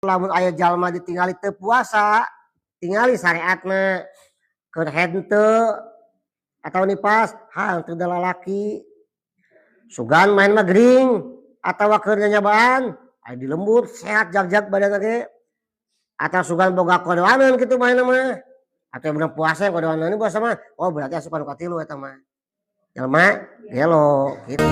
Lamun aya jalma ditingali teu puasa, tingali syariatna keur henteu atau nipas, hal teu lalaki. Sugan main mah gering atawa keur nyanyabaan, aya di lembur sehat jag-jag badan ge. Atau sugan boga kodoaneun kitu main mah. Atau bener puasa kodoaneun puasa mah, oh berarti asup anu katilu eta mah. Jalma gelo kitu.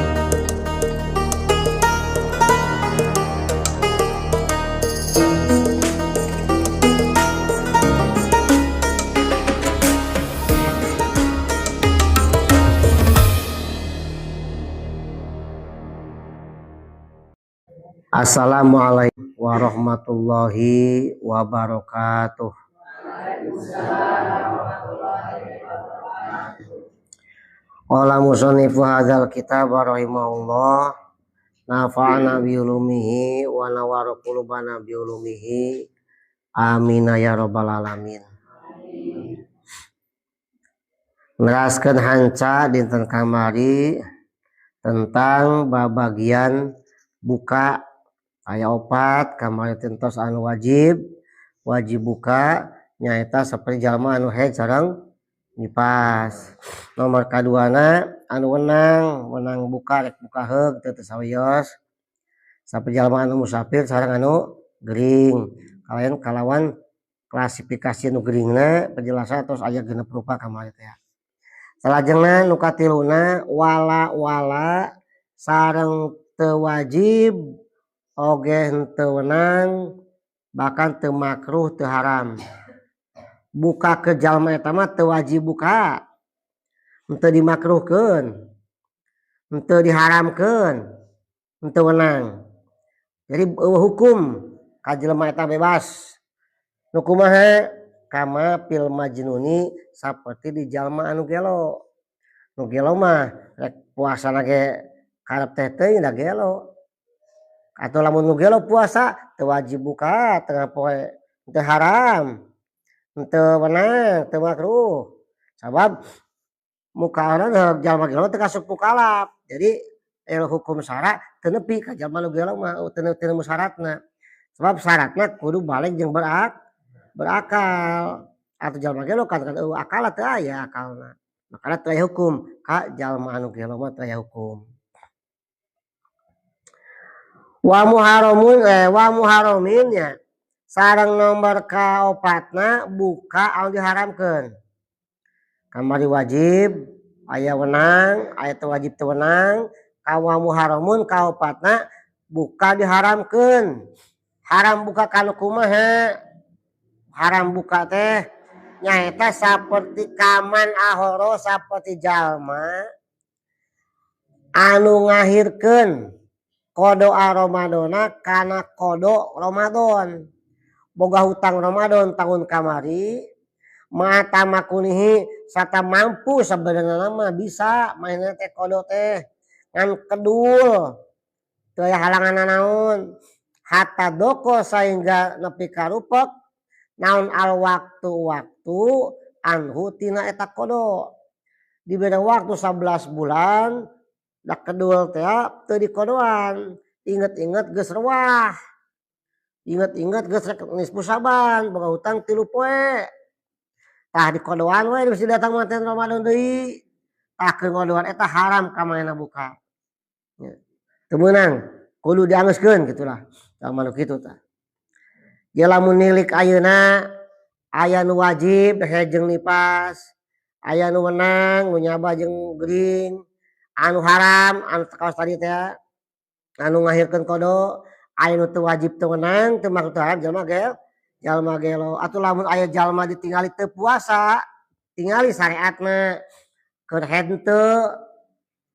Assalamualaikum warahmatullahi wabarakatuh. Qala musannifu hadzal kitab rahimahullah nafa'ana bi ulumihi wa nawwara qulubana bi ulumihi amin ya rabbal alamin. Neraskeun hanca dinten kamari tentang babagian buka aya opat kamari tentos anu wajib, wajib buka nyaeta saperti jalma anu haid sareng nipas. Nomor kaduana anu wenang, wenang buka rek buka heug teu sawios. Saperti jalma anu musafir sareng anu gering. Kalayan kalawan klasifikasi nu geringna penjelasan terus aya genep rupa kamari teh. Salajengna nu katiluna wala-wala sareng teu wajib oge henteu wenang bahkan teu makruh teu haram. Buka ke jalma eta mah teu wajib buka, henteu dimakruhkeun, henteu diharamkeun, henteu wenang. Jadi eueuh hukum ka jelema eta bebas. Nu kumaha? Kama fil majnuni saperti di jalma anu gelo. Nu gelo mah rek puasana ge karep teh teuing da gelo. Atau lamun nu gelo puasa teu wajib buka tengah poe, teu haram, teu wenang, teu makruh. Sabab muka orang jalma gelo teu kasup mukalaf. Jadi hukum syara teu nepi ka jalma nu gelo mah teu nemu syaratna. Sebab syaratna kudu balik jeung berakal. Atau jalma gelo kan eueuh akal teu aya akalna. Makana teu aya hukum ka jalma anu gelo mah teu aya hukum. Wa muharamun wa muharamin nya sareng nomor kaopatna buka anu diharamkeun. Kamari wajib aya wenang, aya teu wajib teu wenang, ka wa muharamun kaopatna buka diharamkeun. Haram buka kanu kumaha? Haram buka teh nyaeta saperti kaman ahoro saperti jalma anu ngahirkeun kodoa Ramadona kana kodo Ramadan. Boga hutang Ramadan tahun kamari mata makunihi sata mampu sebenarnya mah bisa mainnya teh kodo teh ngan kedul teu aya halangan naon hatta doko sehingga nepi karupek naon al waktu-waktu anhu tina eta kodo dibere waktu 11 bulan da kedul teh teu dikodoan, inget-inget geus rewah, inget-inget geus rek nisfu Syaban boga hutang 3 poe, tah dikodoan we bisi datang mah teh Ramadan deui, tah keur ngodoan eta haram ka manehna buka. Teu meunang, kudu diangeuskeun kitulah, jalma nu kitu tah. Ye lamun nilik ayeuna aya nu wajib haid jeung nipas, aya nu wenang nu nyaba jeung gering, anu haram anu kaos tadi teh anu ngahirkeun kodo, aya nu teu wajib teu wenang teu makruh teu haram jalma gel, jalma gelo. Atuh lamun aya jalma ditingali teu puasa, tingali syariatna keur henteu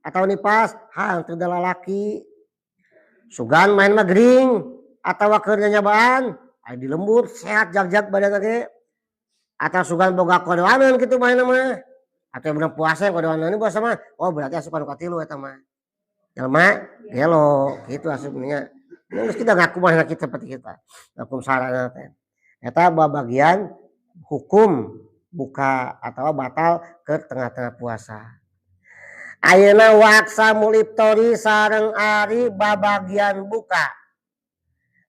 atau nipas, hal teu lalaki. Sugan main mah gering atawa keur nyanyabaan, aya di lembur sehat jag-jag badan ge. Atau sugan boga kodoaneun kitu main mah. Atau bener puasa kodoaneun puasa mah, oh berarti asup anu katilu eta mah. Jalma gelo kitu asupnya. Geus kita ngaku mah kita seperti kita. Hukum syarana teh. Eta babagian hukum buka atau batal ke tengah-tengah puasa. Ayeuna wa aqsamul iftori sareng ari babagian buka.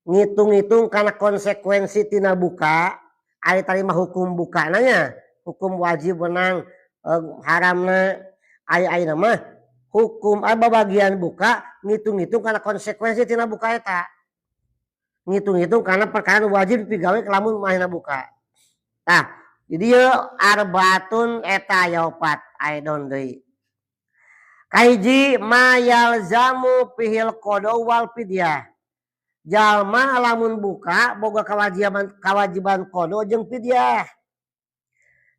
Ngitung-ngitung karena konsekuensi tina buka, ari tadi mah hukum buka nanya, hukum wajib menang haramna, ari ayeuna mah hukum bagian buka ngitung-ngitung karena konsekuensi tina buka eta. Ngitung-ngitung karena perkara wajib digawe lamun manehna buka. Tah, di dieu arbaatun eta aya opat aidon deui. Kahiji ma yalzamu fihil qada wal fidyah. Jalma lamun buka boga kewajiban qada jeung fidyah.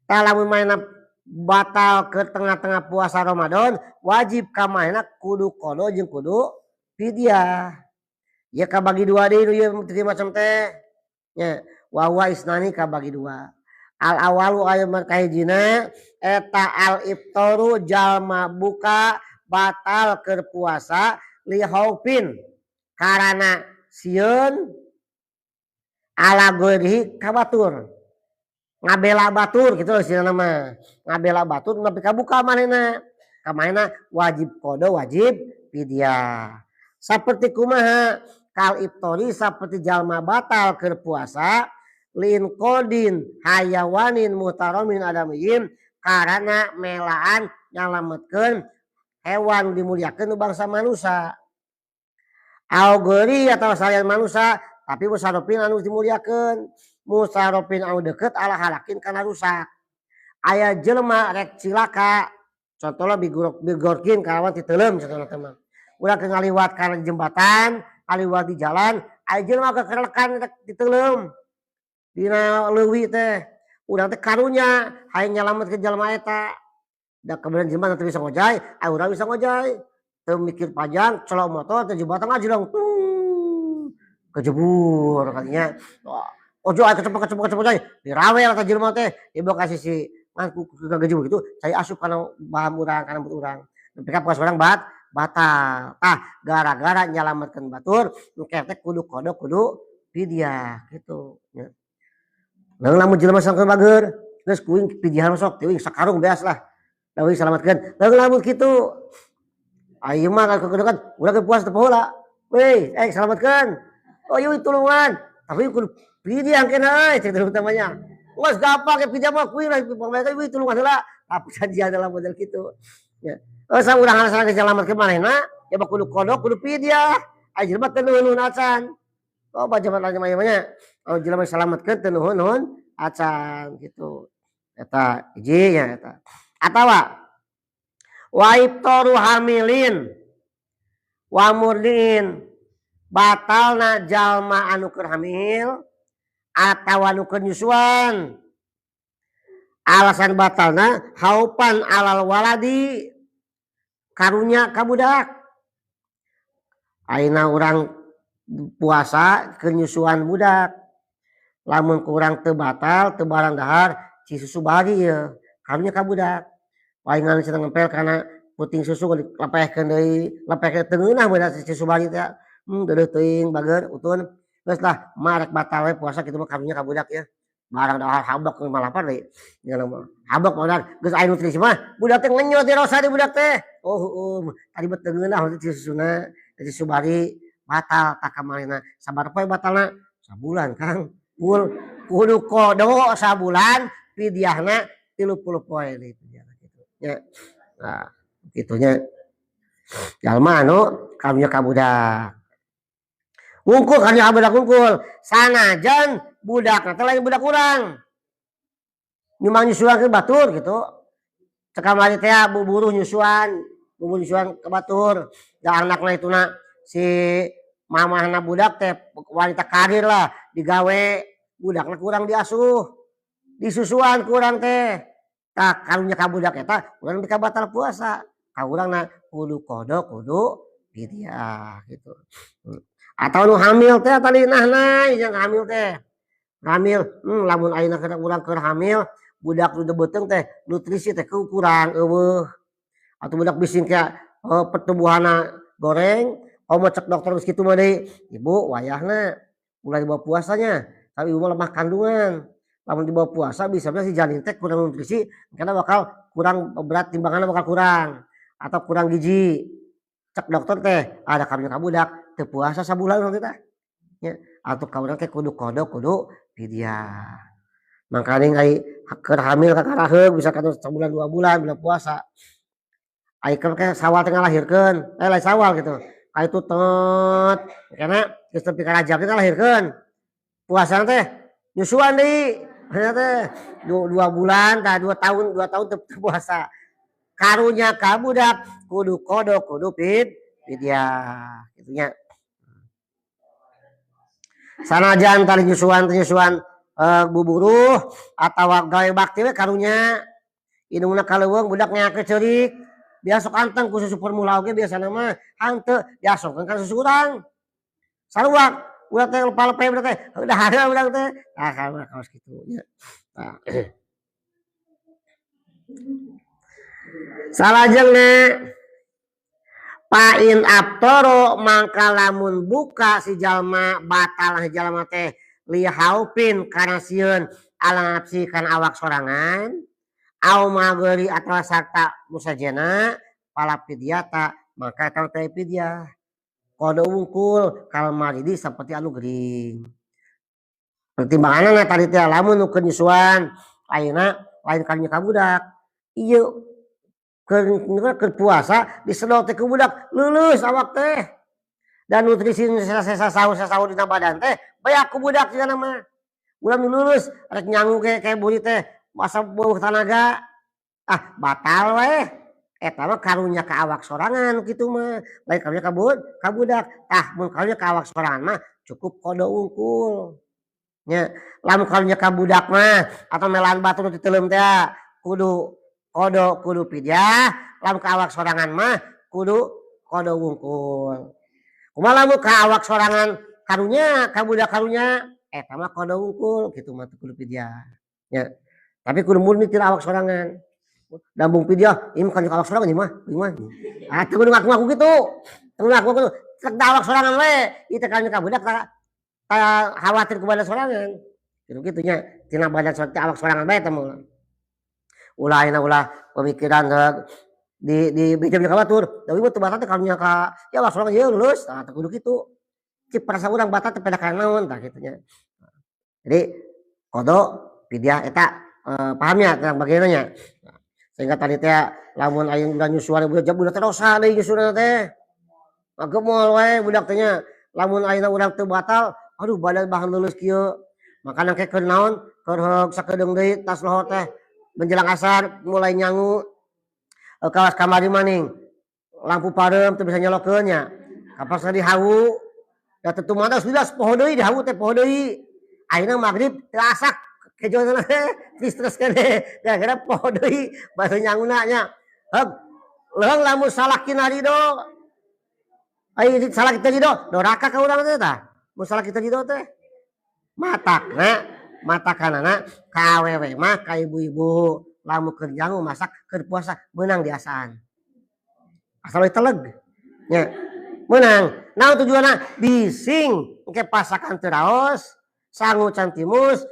Tah lamun manehna batal ke tengah-tengah puasa Ramadan, wajib ka manehna kudu qada jeung kudu fidyah. Ya kabagi dua deui nu ieu teu macam teh. Nya, wa huwa isnani kabagi dua. Al awalu aya kahijina eta al iftaru jalma buka batal keur puasa li khaufin karana sieun ala ghairihi ka batur. Ngabela batur kitu istilahna mah. Ngabela batur nepi ka buka manehna. Ka manehna wajib qada wajib fidyah. Saperti kumaha kal iftori saperti jalma batal keur puasa lin qadin hayawanin muhtaramin adamiyyin karana melaan nyalametkeun hewan dimuliakeun nu bangsa manusia. Au ghairi atawa salian manusia tapi musarofin anu dimuliakeun, musarofin anu deukeut ala halakin kana rusak. Aya jelema rek cilaka, contohna bigorkin kalawan titeuleum contohna teh mah. Urang keur ngaliwat kana jembatan, ngaliwat di jalan, aya jelema kekerlekan rek titeuleum dina leuwi teh. Urang teh karunya hayang nyalametkeun jelema eta. Da kemudian jelema teu bisa ngojay, aya urang bisa ngojay. Teu mikir panjang, colok motor teh jembatan ngajlong tung kejebur kadinya. Wah, ojo aya kecepek kecepek kecepek deui, dirawel ka jelema teh, dibawa ka sisi ngan ku kejebur kitu cai asup kana bahan urang, kana rambut urang. Nepi ka puasa urang batal. Tah gara-gara nyalametkeun batur, engke teh kudu qada kudu fidyah kitu nya. Leung lamun jelema sangkeun bager, geus kuing pidyahan sok teuing sakarung beas lah. Da uing salametkeun. Leung lamun kitu ayeuna mah kan urang keur puasa teu poho heula. Weh, salametkeun. Oh ieu tulungan, tapi kudu fidyah engke euy cek utamanya. Geus gampang ke fidyah mah kuing lah pamaya euy tulungan heula. Tapi sajian dalam model kitu. Ya. Oh sa urang alasan geus nyalametkeun manehna, ya mah kudu qada kudu fidyah. Aya jelema teu nuhun acan. Oh baca mah nya. Oh jelema salametkeun teu nuhun acan gitu. Eta hiji nya eta. Atawa wa iftaru hamilin wa murdiin batalna jalma anu keur hamil atawa anu keur nyusuan. Alasan batalna haufan alal waladi karunya ka budak. Ayeuna urang puasa keur nyusuan budak. Lamun kurang teu batal teu barang dahar ci susu bari ieu karunya ka budak. Palingan cenah ngempel kana puting susu lepehkeun deui, lepehkeun teu ngeunah beunang si susu bari teh. Deudeuh teuing bager utun. Geus lah mah rek batal we puasa kitu mah karunya ka budak ya. Barang dahar habek mah lapar deui. Nya mah habek mah geus aya nutrisi mah budak teh ngenyot dirosa di budak teh. Oh heueuh tadi mah teu ngeunah si susuna, si susu bari batal tah kamarina. Sabar poe batalna? Sabulan Kang. Kul kudu qada sabulan fidyahna 30 poe deui kitu nya. Nah, kitunya. Jalma anu karunya ka budak. Wungkul karunya ka budak wungkul. Sanajan budak teh lain budak urang. Nyumbang nyusuan ke batur gitu. Cek kamari teh buburuh nyusuan, buburuh nyusuan ke batur. Da anakna ituna si mamahna budak teh wanita karir lah digawe budakna kurang diasuh. Disusuan kurang teh. Tah karunya ka budak eta urang nepi ka batal puasa. Ka urangna kudu qada kudu fidyah gitu. Atau nu hamil teh tadi nah yang hamil teh. Hamil, lamun ayeuna keur urang keur hamil, budak nu beuteung teh nutrisi teh kurang eueuh. Atau budak bising kayak pertumbuhanna goreng, komo cek dokter geus kitu mah deui, ibu wayahna ulah dibawa puasanya, tapi ibu mah lemah kandungan. Lamun dibawa puasa bisa-bisa si janin teh kurang nutrisi, karena bakal kurang berat timbanganna bakal kurang atau kurang gizi. Cek dokter teh ada karunya ka budak teu puasa sabulan nanti teh. Ya, Atuh ka urang teh kudu qadha kudu fidyah. Mangkaning ai keur hamil kakaraheug bisa kana sabulan 2 bulan bulan puasa. Ai keur ke Sawal teh ngalahirkeun, lain Sawal gitu. Ka itu tet karena geus tepi ka Rajab teh ngalahirkeun. Puasa teh nyusuan deui. Ayeuna teh 2 bulan tah 2 tahun 2 tahun teu puasa. Karunya ka budak kudu qadha kudu fidyah kitu nya. Sanajan tadi nyusuan buburuh atawa gawe bakti we karunya indungna kaleuweung budak ngeakeun ceurik biasa sok anteng ku susu formula oge biasana mah hanteu diasongkeun ka susu urang sarua ulah teh lepa-lepe budak teh udah hareum budak teh tah kaos kitu nya. Tah salajengna pain abtoro mangka lamun buka si jalma batal si jalma teh lihaupin karena sieun ala nafsi kana awak sorangan au mageri atawa sarta musajena pala fidyata maka eta teh fidyah qadha wungkul kal maridi seperti anu gering. Pertimbanganna tadi teh lamun nu keur nyusuan ayeuna lain karunya ka budak ieu keur puasa disedot teh ku budak leuleus awak teh dan nutrisi sasahur dina badan teh beak ku budak sigana mah ulah nu leuleus rek nyangu ge kayak buri teh masa beuh tanaga ah batal we eta mah karunya ka awak sorangan kitu mah lain karunya ka budak. Tah mun karunya ka awak sorangan mah cukup qadha wungkul nya. Lamun karunya ka budak mah atau melaan batu nu titeuleum teh kudu qadha kudu fidyah. Lamun ka awak sorangan mah kudu qadha wungkul. Kumaha lamun ka awak sorangan karunya ka budak karunya eta mah qadha wungkul kitu mah kudu fidyah nya. Tapi kudu murni tina awak sorangan. Dambung fidyah ieu mah ka awak sorangan ieu mah ah teu kudu ngaku-ngaku kitu. Teu ngaku kitu cek awak sorangan we ieu teh karunya ka budak ta khawatir ku badan sorangan. Kitu kitu nya tina badan awak sorangan bae teh mah. Ulah ayeuna ulah pemikiran di beja-beja ka batur da ieu teu batal teh karunya ka ya awak sorangan ieu lulus tah teu kudu kitu. Cik perasa urang batal teh pada kana naon tah kitu nya. Jadi qadha fidyah eta pahamnya tentang bagiannya nya. Sehingga tadi teh lamun ayeuna urang nyusuan budak budak teh dosa deui nyusuan teh. Ngagemol we budak teh nya. Lamun ayeuna urang teu batal aduh badan bahan lulus kieu. Makana ke keur naon keur heug sakedeung deui tas lohor teh menjelang asar mulai nyangu kawas kamari maning lampu pareum teu bisa nyolokeun nya. Kapas dihawu da teu tumanda geus poho deui dihawu teh poho deui. Ayeuna magrib teu asak kejona teh terus keneh gara-gara poho deui basa nyanguna nya. Heug leuheung lamun salakina ridho ai salaki teu ridho doraka ka urang teh tah. Mun salaki teu ridho teh matakna matakanana ka awewe mah ka ibu-ibu lamun keur nyangu masak keur puasa meunang diasaan asal we teleg nya meunang. Naon tujuanna bising engke pasakan teu raos sangu can timus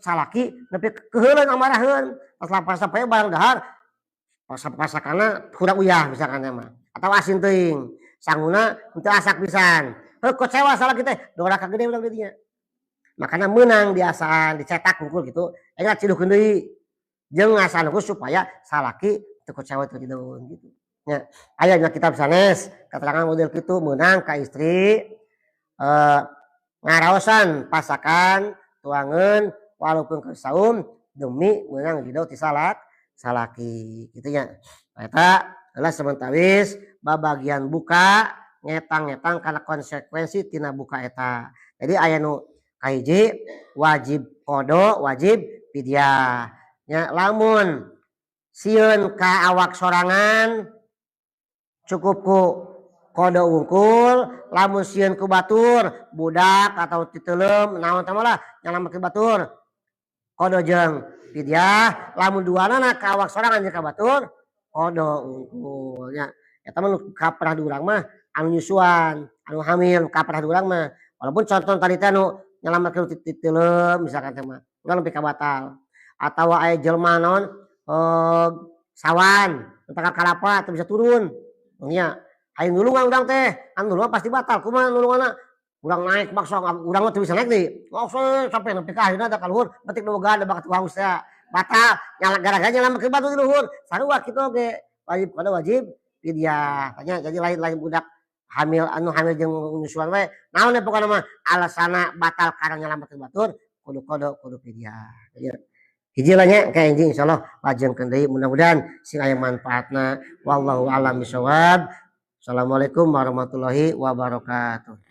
salaki nepi keuheuleun amaraheun pas lapas sampai barang dahar pasakanna kurang uyah misalkan mah atau asin teuing sanguna teu asak pisan heuh kecewa salaki teh doraka gede urang di dinya. Makanya menang diasaan dicetak wungkul gitu eta ciduhkeun deui jeung ngasaan wungkul supaya salaki teu kecewa teu dideun gitu nya. Aya dina kitab sanes keterangan model kitu meunang ka istri ngaraosan pasakan tuangeun walaupun keur saum demi meunang ridho ti salaki kitu nya. Eta adalah samentawis babagian buka ngetang-ngetang kana konsekuensi tina buka eta. Jadi aya nu kahiji wajib qadha wajib fidyah nya. Lamun sieun ka awak sorangan cukup ku qadha wungkul, lamun sieun ku batur budak atau titeuleum naon teh lah nyalametkeun batur qadha jeung fidyah. Lamun duanana ka awak sorangan jeung ka batur qadha wungkul nya. Eta mah nu kaprah di urang mah anu nyusuan anu hamil kaprah di urang mah walaupun contoh tadi teh anu nyalametkeun titeuleum misalkan teh mah urang lebih ka batal atawa aya jelema naon sawan teu kalapa teu bisa turun nya hayang nulungan urang teh anu nulungan pasti batal kumaha nulunganna Urang naik maksa, urang mah teu bisa naik deui. Langsung sampai nepi ka akhirna da ka luhur, penting nu bogaan da bakat haus teh. Batal nyala gara-gara nyalametkeun batur di luhur. Sarua kitu oge, wajib qadha, wajib fidyah. Nya jadi lain-lain budak hamil anu hamil jeung nyusuan we. Naon we pokona mah alasana batal karena nyalametkeun batur, kudu qadha, kudu fidyah. Jadi hiji lah nya ka enjing, insyaallah lajengkeun deui, mudah-mudahan sing aya manfaatna. Wallahu a'lam bishawab. Assalamualaikum warahmatullahi wabarakatuh.